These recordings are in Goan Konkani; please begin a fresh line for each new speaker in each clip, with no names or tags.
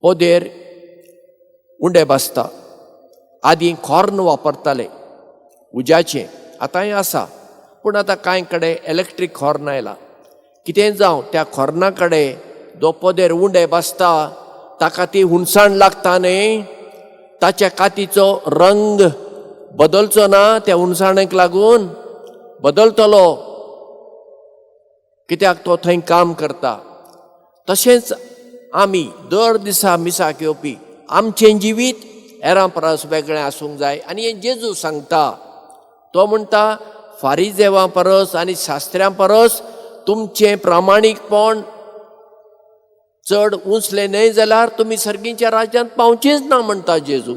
पोदेर उंडे बासता. आदीं खोर्न वापरताले उज्याचें, आतांय आसा, पूण आतां कांय कडेन इलेक्ट्रीक खोर्न आयलां. कितेंय जावं, त्या खोर्ना कडेन जो पोदेर उंडे बासता ताका ती हुनसाण लागता न्ही, ताच्या कातीचो रंग बदलचो ना त्या हुनसाणेक लागून? बदलतलो, कित्याक तो थंय काम करता. तशेंच आमी दर दिसा मिसाक येवपी आमचें जिवीत हेरां परस वेगळें आसूंक जाय. आनी हें जेजू सांगता. तो म्हणटा, फारिजेवां परस आनी शास्त्र्यां परस तुमचें प्रामाणीकपण चड उंचलें न्हय जाल्यार तुमी सर्गीच्या राज्यांत पावचेंच ना, म्हणटा जेजू.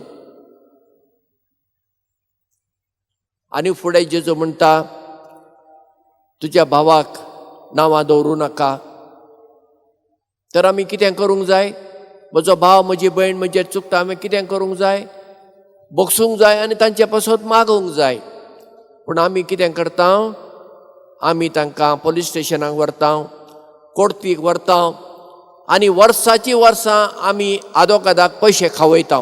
आनी फुडें जेजू म्हणटा, तुज्या भावाक नांवां दवरूं नाका. तर आमी कितें करूंक जाय? म्हजो भाव, म्हजी भयण म्हजेर चुकता, हांवें कितें करूंक जाय? भोगसूंक जाय आनी तांचे पासत मागूंक जाय. पूण आमी कितें करता? आमी तांकां पोलीस स्टेशनाक व्हरता, कोर्तीक व्हरता आनी वर्साचीं वर्सां आमी आदोगादाक पयशे खावयता.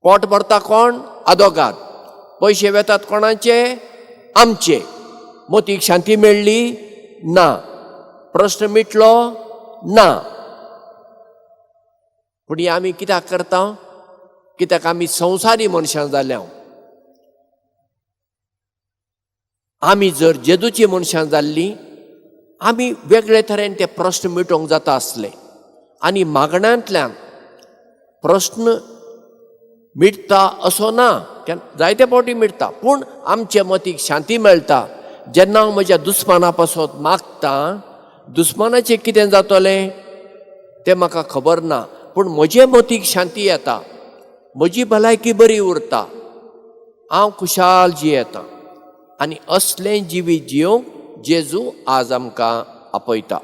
पोट भरता कोण? आदोगाद. पयशे वेतात कोणाचे? आमचे. मोतीक शांती मेळ्ळी ना, प्रश्न मिटलो ना. पूण हें आमी कित्याक करता? कित्याक आमी संवसारी मनशां जाल्या. आमी जर जेजूची मनशां जाल्लीं, आमी वेगळे तरेन ते प्रश्न मिटोवंक जाता आसले. आनी मागण्यांतल्यान प्रश्न मिटता असो ना, जायते फावटी मिटता, पूण आमचे मतीक शांती मेळटा जेन्ना हांव म्हज्या दुस्माना पासत मागता. दुस्मानाचें कितें जातलें तें म्हाका खबर ना, पूण म्हजे मतीक शांती येता, म्हजी भलायकी बरी उरता, हांव खुशाल जियेता. आनी असलें जिवीत जियोवंक जेजू आज आमकां आपयता.